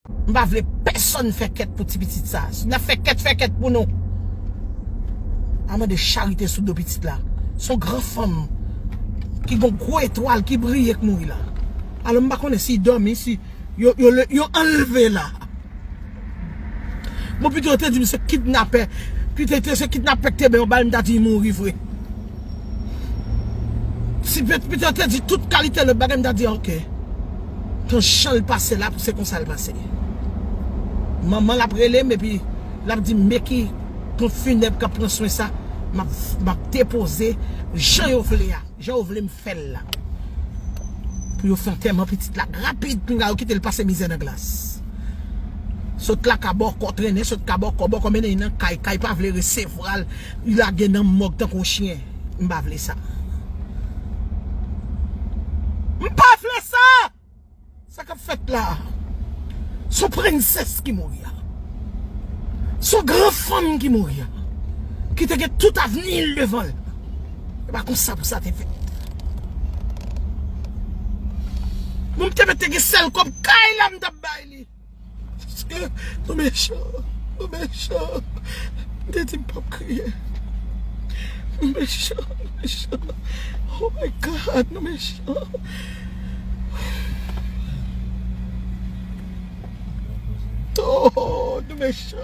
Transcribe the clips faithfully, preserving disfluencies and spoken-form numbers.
M pa vle pèsonn fè kèt pou ti pitit sa. Si n ap fè kèt, fè kèt pou nou. A mande charite sou do pitit la. Se yon gran fanm ki gen gwo etwal ki briye k mouri la. Alò m pa konnen si l dòmi, si yo, yo, yo anlve la. Bon, pito yo te di m se kidnapè. Pito yo te se kidnapè k te ban yon bal, m ta di l mouri vre. Si pito yo te di tout kalite lòt bagay, m ta di ok. Tan jan l pase la, se konsa l pase. Manman l ap rele m, epi l ap di m men ki ponp finèb k ap pran swen sa, m ap, m ap depoze jan yo vle a. Jan yo vle m fè l la. Pou yo fè antèman pitit la rapid, pinga yo kite l pase mizè nan glas. Sot la ka bòkò, trennen sot ka bòkò, bòkò mennen l nan kay, kay pa vle resevwa l, li lage nan mòg tankou yon chen. M pa vle sa. M pa vle sa! Sa k ap fèt la a, se yon prensès ki mouri a. Se yon gran fanm ki mouri a. Ki te gen tout avni l devan l. E pa konsa pou sa te fèt. Bon, m te mete gen sèl kòb kay la m t ap bay li. Paske nou mechan, nou mechan. M te di m p ap kriye. Nou mechan, nou mechan. Oh my God, nou mechan. Oh, nou mechan.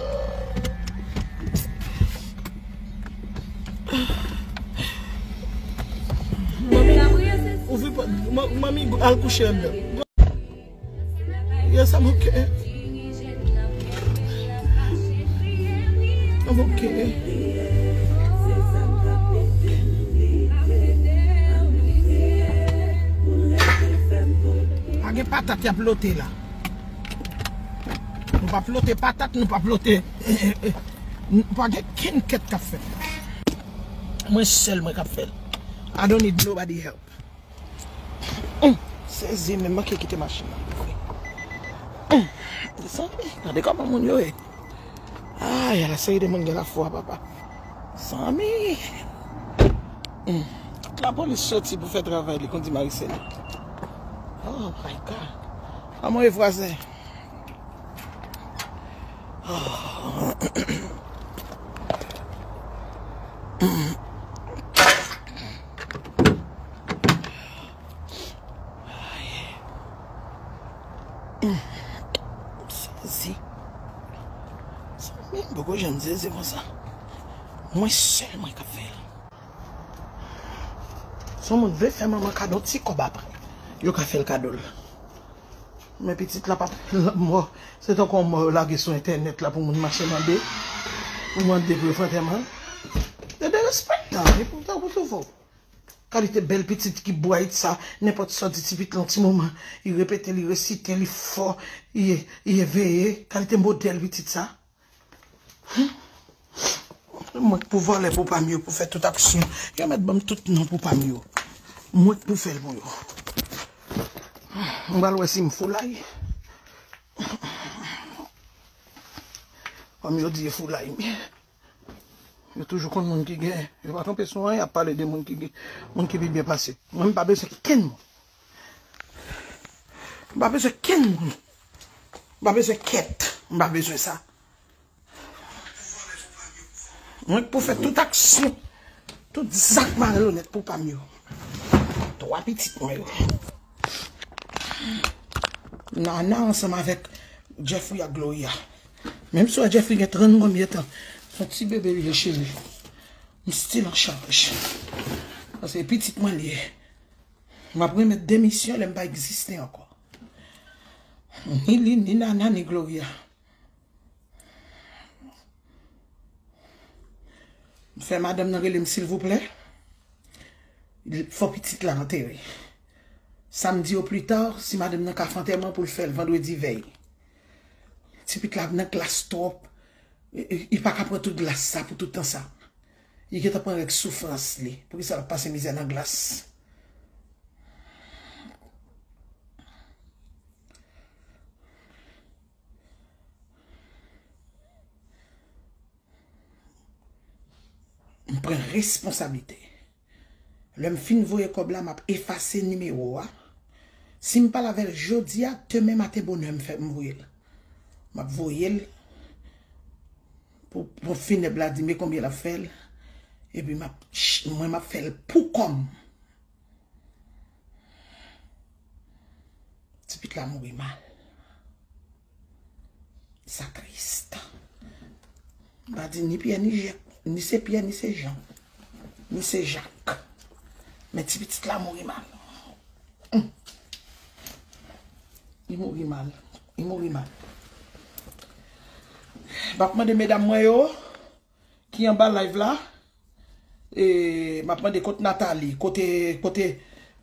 Ouvri pòt. Ma-, manmi al kouche anndan. Yes, I'm okay. I'm okay. Pa gen patat y ap lote la. Nou p ap lote patat, nou p ap lote. Pa gen kenn kèt k ap fèt. Mwen sèl mwen k ap fè l. I don't need nobody help. Hum, sezi, men manke kite machin nan. Hum, desann, gade kòman moun yo ye. Ay, ala seri de moun gen lafwa, papa. Zanmi. Hum. Lapolis soti pou fè travay li, konn di Maricel. Oh my God. Kòman ye vwazen? Sezi. Sa menm poko janm sezi konsa. Mwen sèl mwen k ap fè l. Si yon moun vle fè manman kado yon ti kòb apre, yo ka fè l kado l. Men pitit la p ap mò. Se tankou yon mò yo lage sou entènèt la pou moun mache mande. Pou mande pou yo fè antèman. E derespektan, e pou tankou tou fò. Kalite bèl pitit ki bright sa, nenpòt sa w di ti pitit lan ti moman, li repete, li resite, li fò, li, li eveye. Kalite modèl pitit sa. Mwen k pou vòlè pou pa m yo, pou fè tout aksyon. Yo mèt ban m tout non pou pa m yo. Mwen k pou fè l pou yo. M pral wè si m foulay. Kòm yo di e foulay m ye. Yo toujou konn moun ki gen. Yo pa kanpe sou anyen, y ap pale de moun ki gen, moun ki pi byen pase. Mwen, m pa bezwen kenn moun. M pa bezwen kenn moun. M pa bezwen kèt. M pa bezwen sa. Mwen k pou fè tout aksyon, tout zak malonèt pou pa m yo. Twa pitit mwen yo. Nana ansanm avèk Jeffrey ak Gloria. Menm si w wè Jeffrey gen trannonm, li gentan, se yon ti bebe li ye, cheri. M still an chaj. Paske pitit mwen li ye. M ap remèt demisyon lè m pa egziste ankò. Ni li, ni Nana, ni Gloria. M fè madanm nan rele m silvouplè. Fò pitit la antere. Samdi oplita, si madanm nan ka fè antèman pou l fè l vandredi vèy. Ti pitit la nan glas twòp. Li, li, li pa ka pran tout glas sa pou tout tan sa. Li gentan pran règ soufrans li. Poukisa l ap pase mizè nan glas? M pran responsablite. Lè m fin voye kòb la, m ap efase nimewo a. Si m pale avè l jodi a, demen maten bonè m fè m voye l. M ap voye l pou, pou finèb la di men konbyen l ap fè l. Epi m ap, mwen m ap fè l pou kò m. Ti pit la mouri mal. Sa tris. M pa di ni Pyè ni Jèk, ni se Pyè, ni se Jan, ni se Jak. Men ti pitit la mouri mal. Hum. Li mouri mal. Li mouri mal. M ap mande medam mwen yo ki anba live la. E, m ap mande kot Nathalie, kote, kote,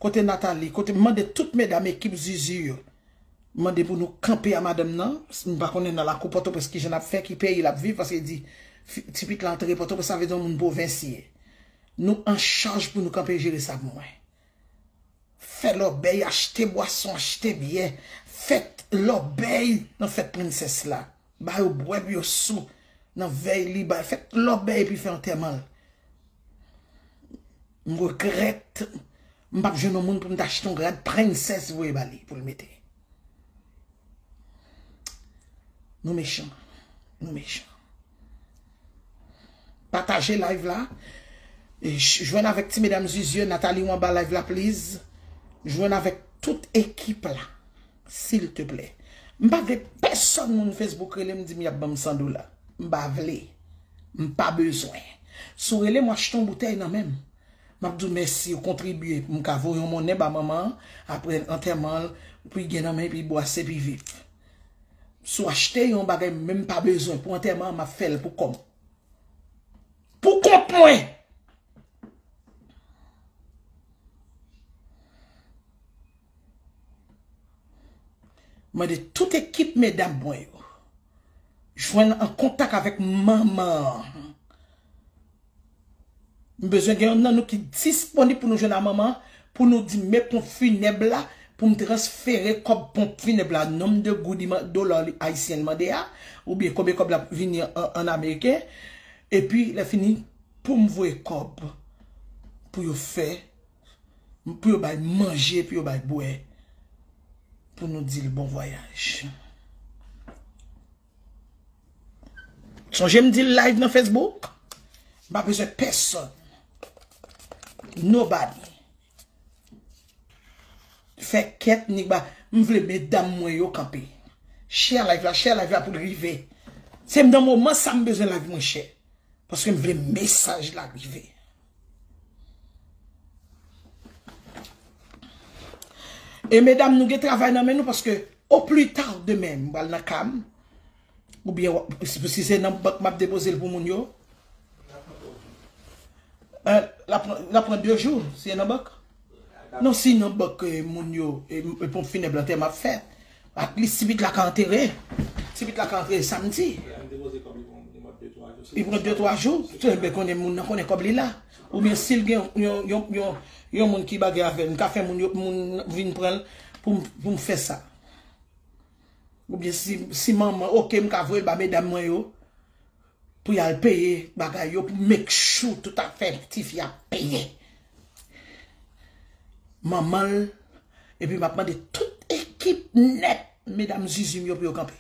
kote Nathalie, kote, m mande tout medam ekip Zuzu yo. M mande pou nou kanpe a madanm nan. M pa konnen nan lakou Pòtoprens kijan l ap fè, ki peyi l ap viv, paske li di fi- ti pit la antre Pòtoprens, sa vle di yon moun pwovensye. Nou an chaj pou nou kanpe jere sa pou mwen. Fè lòbèy, achte bwason, achte byè. Fèt lòbèy nan fèt prensès la. Ba yo bwè pou yo sou nan vèy li. Ba, fèt lòbèy epi fè antèman l. M regrèt, m p ap jwenn yon moun pou m ta achte yon rad prensès voye ba li pou l mete. Nou mechan. Nou mechan. Pataje live la. E j- jwenn avèk ti medam Zuzu, Nathalie ou anba live la, please. Jwenn avèk tout ekip la, silteplè. M pa vle pèsonn moun Facebook rele m di m y ap ban m san dola. M pa vle. M pa bezwen. Si w rele m, w achte yon boutèy nan men m. M ap di w mèsi, ou kontribye pou m ka voye yon monnen ba manman an, apre antèman l, pou l gen nan men, epi l bwase, epi l viv. Si w achte yon bagay, menm pa bezwen, pou antèman an, m ap fè l pou kò m. Pou kont mwen! Mande tout ekip medam mwen yo jwenn an kontak avèk manman an. M bezwen gen yonn nan nou ki disponib pou nou jwenn a manman an, pou nou di men ponp finèb la, pou m transfere kòb ponp finèb la, nonm de goud li man- dola li- ayisyen l mande a, oubyen konbyen kòb l ap vini an, an ameriken, epi lè fini pou m voye kòb pou yo fè, pou yo bay manje, pou yo bay bwè, pou nou di l bon vwayaj. Sonje m di l live nan Facebook. M pa bezwen pèsonn. Nobody. Fè kèt ni ba. M vle medam mwen yo kanpe. Share live la, share live la pou l rive. Se nan moman sa m bezwen live mwen share. Paske m vle mesaj la rive. E medam, nou gen travay nan men nou paske o pli ta demen, m pral nan ka m. Oubyen, w- si, si se nan bank m ap depoze l pou moun yo. Eh, l ap pran, l ap pran de jou, si se nan bank. Non, si nan bank, eh, moun yo, e, e ponp finèb lan te m ap fè. At least, ti pit la ka antere. Ti pit la ka antere samdi. Li pran de, twa jou. Enben, konnen moun nan konnen kòb li la. Oubyen si l gen yon, yon, yon, yon, yon moun ki bagay avè l, m ka fè moun yo, moun vin pran l pou m, pou m fè sa. Oubyen si, si manman, oke, m ka voye l ba medam mwen yo pou y al peye bagay yo, pou make sure tout afè tifi a peye. Manman l, epi m ap mande tout ekip nèt, medam Zuzu m yo pou yo kanpe.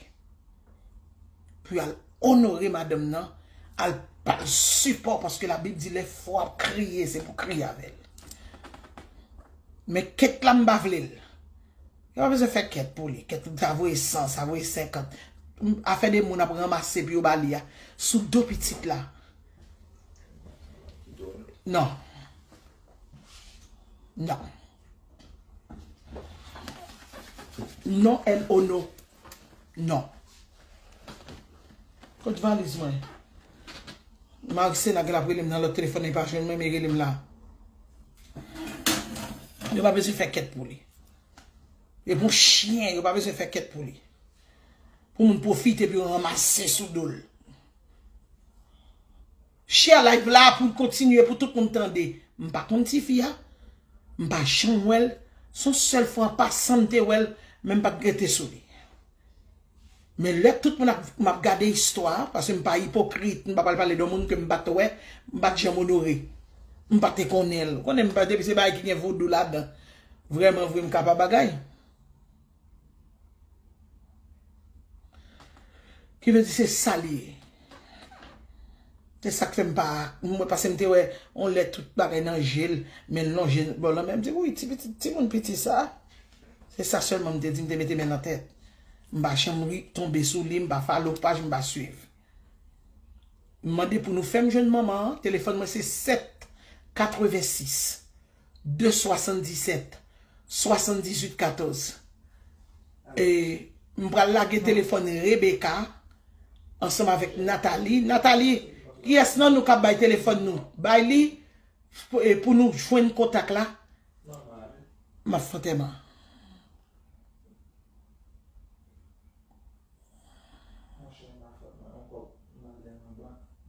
Pou y al onore madanm nan, al ba l sipò, paske Labib di lè fwa ap kriye, se pou kriye avè l. Men kèt la, m pa vle l. Yo pa bezwen fè kèt pou li. Kèt li ta voye san, sa voye senkant. M- Afè de moun ap ranmase pou yo ba li a. Sou do pitit la. Non. Non. Non, N O, non. Non. Kot valiz mwen? Marisena gen l ap rele m nan lòt telefòn, li pa jwenn mwen, men rele m la. Yo pa bezwen fè kèt pou li. E pou chen, yo pa bezwen fè kèt pou li. Pou moun pwofite, pou yo ranmase sou do l. Share live la pou l kontinye, pou tout moun tande. M pa konn tifi a. M pa janm wè l. Se yon sèl fwa an pasan m te wè l, men m pa t rete sou li. Men lè tout moun ap, m ap gade istwa a, paske m pa ipokrit, m pa pral pale de yon moun ke m pa t wè, m pa t janm onore. M pa te konnen l. Ou konnen m pa, depi se bagay ki gen vodou ladan. Vrèman vre, m ka pa bagay. Li vle di se sa li ye. Se sa k fè m pa, mwen pase m te wè yon lè tout bagay nan je l, men l lonje bò l nan men m di, wi, ti pitit, timoun piti sa. Se sa sèlman m te di, m te mete men nan tèt. M pa janm ri, tonbe sou li, m pa follow paj, m pa swiv. M mande pou nou fè m jwenn manman an, telefòn mwen se sèt katrevensis de swasanndisèt swasanndizuit katòz. E m pral lage telefòn Rebecca ansanm avèk Nathalie. Nathalie, kiyès nan nou k ap bay telefòn nou? Bay li pou, e pou nou jwenn kontak la. M ap fè antèman.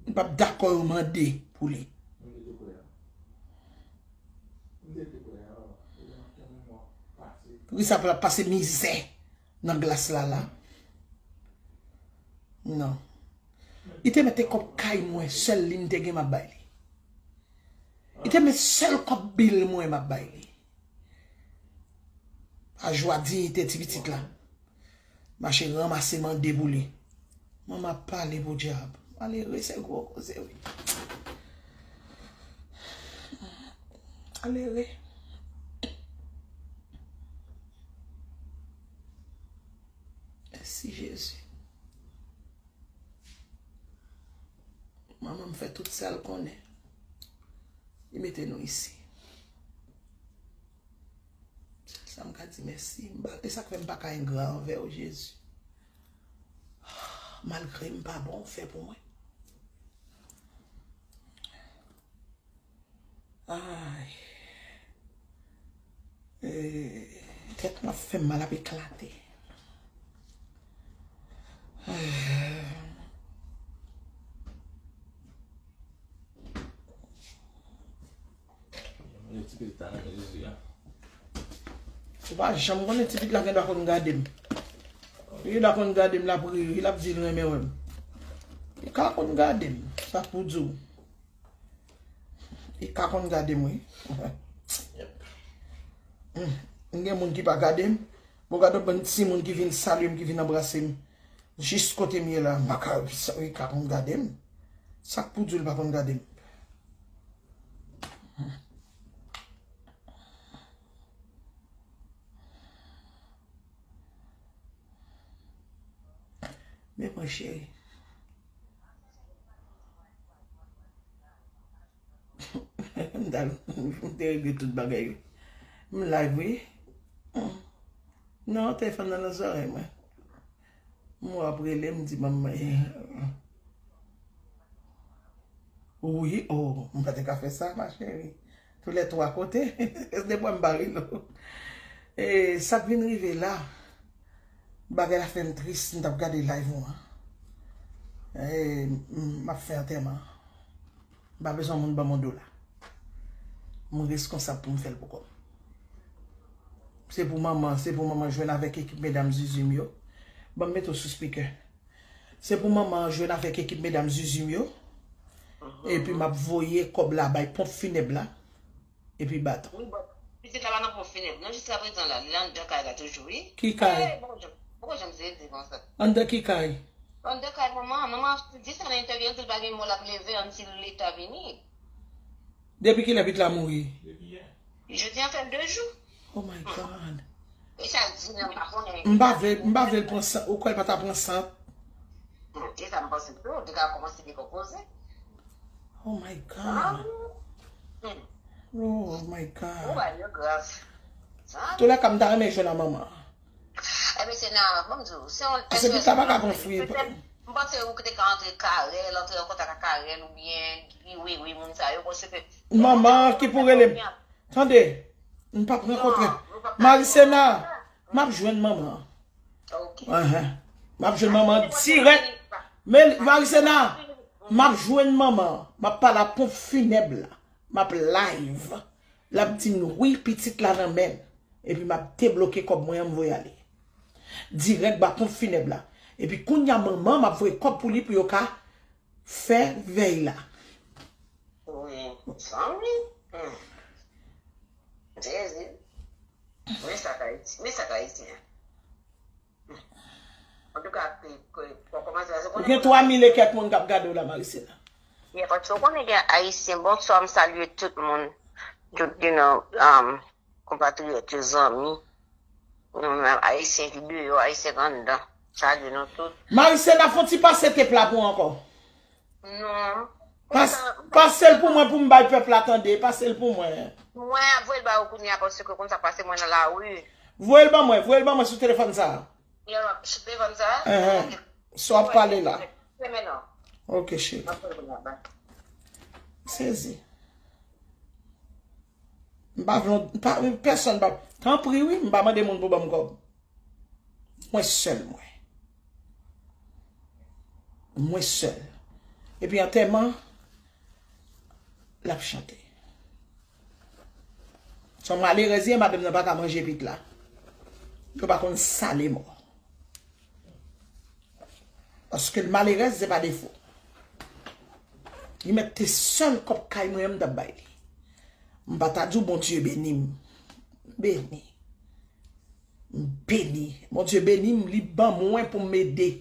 M p ap dakò yo mande pou li. Wi, sa pral pase mizè nan glas la la. Non. Li te mete kòb kay mwen, sèl li m te gen m ap bay li. Li te met sèl kòb bil mwen m ap bay li. A jwa diyite ti pitit la. Mache ranmase mande pou li. Manman ap pale pou dyab. Malere se gwo koze wi. Malere. Mèsi Jezi. Manman m fè tout sa l konnen. Li mete nou isi. Sèl sa m ka di mèsi. M pa, e sa k fè m pa ka engra anvè w, Jezi. Malgre m pa bon, w fè pou mwen. Ay. Eh, tèt m ap fè m mal, ap eklate. Eh. Mwen ti pitit la nan men Jezi a. Ou pa janm konnen ti pitit la gen dwa konn gade m. Li gen dwa konn gade m, l ap ri, l ap di l renmen wè m. Li ka konn gade m, sa k pou di w. Li ka konn gade m, wi. Hmm. M gen moun ki pa gade m. Bon, gade yon bann timoun ki vin salye m, ki vin anbrase m. Jis kote m ye la, m pa ka, sa, li ka konn gade m. Sa k pou di l pa konn gade m? Men mwen, cheri. M t al, m te regle tout bagay. M live, wi. Non, telefòn nan nan zòrèy mwen. M wè w ap rele m, di manman. Wi, oh, m pa te ka fè sa, ma chérie. Tou lè twa kote. Depi m pa rele w. E sa k vin rive la, bagay la fè m tris, m t ap gade live ou an. E, m, m ap fè antèman. M pa bezwen moun ban m yon dola. M reskonsab pou m fè l pou kò m. Se pou manman, se pou manman jwenn avèk ekip medam Zuzu m yo. Ban m mete w sou speaker. Se pou manman an jwenn avèk ekip medam Zuzu m yo. Epi m ap voye kòb la bay ponp finèb la. Epi baton. Wi, bon. Pitit la pa nan ponp finèb. Non, jiska prezan la, li anndan kay la toujou, wi. Ki kay? Eh, bon, jan, bon, jan m sezi konsa. Anndan ki kay? Anndan kay manman, manman di sa nan entèvyou, di l pa gen mo l ap leve ann si leta vini. Depi kilè pitit la mouri? Jodi an fè de jou. Oh my God. E sa l di nan m pa konnen. M pa vle, m pa vle l pran sant. Ou kwè l pa ta pran sant? Hmm, e sa m panse tou, li ka kòmanse dekonpoze. Oh my God. Hmm. Oh my God. Ou wè, yo grav. Sa? Tou lè ka m ta renmen jwenn a manman. Ebyen, se nan, ban m di w, se yon... Paske pitit la pa ka pran fwi. M panse ou te ka antre Karèl, antre an kontak ak Karèl oubyen Guy Wewe, moun sa yo, paske... Manman ki pou rele m. Tande, m p ap rankontre. Marisena, m ap jwenn manman an. Ok. Enhen. M ap jwenn manman an dirèk. Men, Marisena, m ap jwenn manman an. M ap pale ak ponp finèb la. M ap live. L ap di m wi, pitit la nan men l. Epi m ap debloke kòb mwen an, m voye ale. Dirèk ba ponp finèb la. Epi kounye a manman, m ap voye kòb pou li pou yo ka fè vèy la. Wi, zanmi. Hmm. Jezi. Men sa k Ayiti, men sa k Ayisyen. Antouka, ke, ke, pou kòmanse, se Gen twa mil e kèk moun k ap gade w la, Marisena. Yeah, paske w konnen gen Ayisyen. Bonswa, m salye tout moun. Tout, you know, um, konpatriyòt yo, zanmi. Nou menm Ayisyen ki deyò, Ayisyen ki anndan. Salye nou tout. Marisena, fè yon ti pase tep la pou ankò. Non. Pas, pase l pou mwen pou m bay pèp la tande. Pase l pou mwen. Mwen ap voye l ba ou kounye a paske konn sa k pase mwen nan lari. Voye l ban mwen, voye l ban mwen sou telefòn sa a. Yo, sou telefòn sa a? Enhen. Sa w ap pale la. Renmen non. Ok, cheri. M ap voye l kounye a, bye. Sezi. M pa vle, m pa, pèsonn pa. Tanpri, wi, m pa mande moun pou ban m kòb. Mwen sèl, mwen. Mwen sèl. Epi antèman, l ap chante. Se yon malerèz ye, madanm nan pa ka manje pit la. Yo pa konn sale mò. Paske l malerèz, se pa defo. Li mèt te sèl kòb kay mwen an, m t ap bay li. M pa ta di w Bondye beni m. Beni. M beni. Bondye beni m, li ban mwen pou m ede.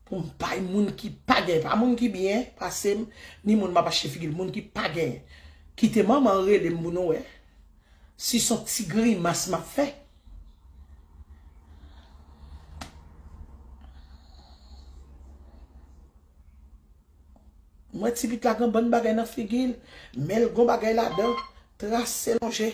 Pou m bay moun ki pa gen, pa moun ki byen pase m, ni moun m ap achte figi l, moun ki pa gen. Kite manman rele m pou nou wè. Si se yon ti grimas m ap fè. Mwen ti pit la gen bann bagay nan figi l, men l gon bagay ladan, trase lonje.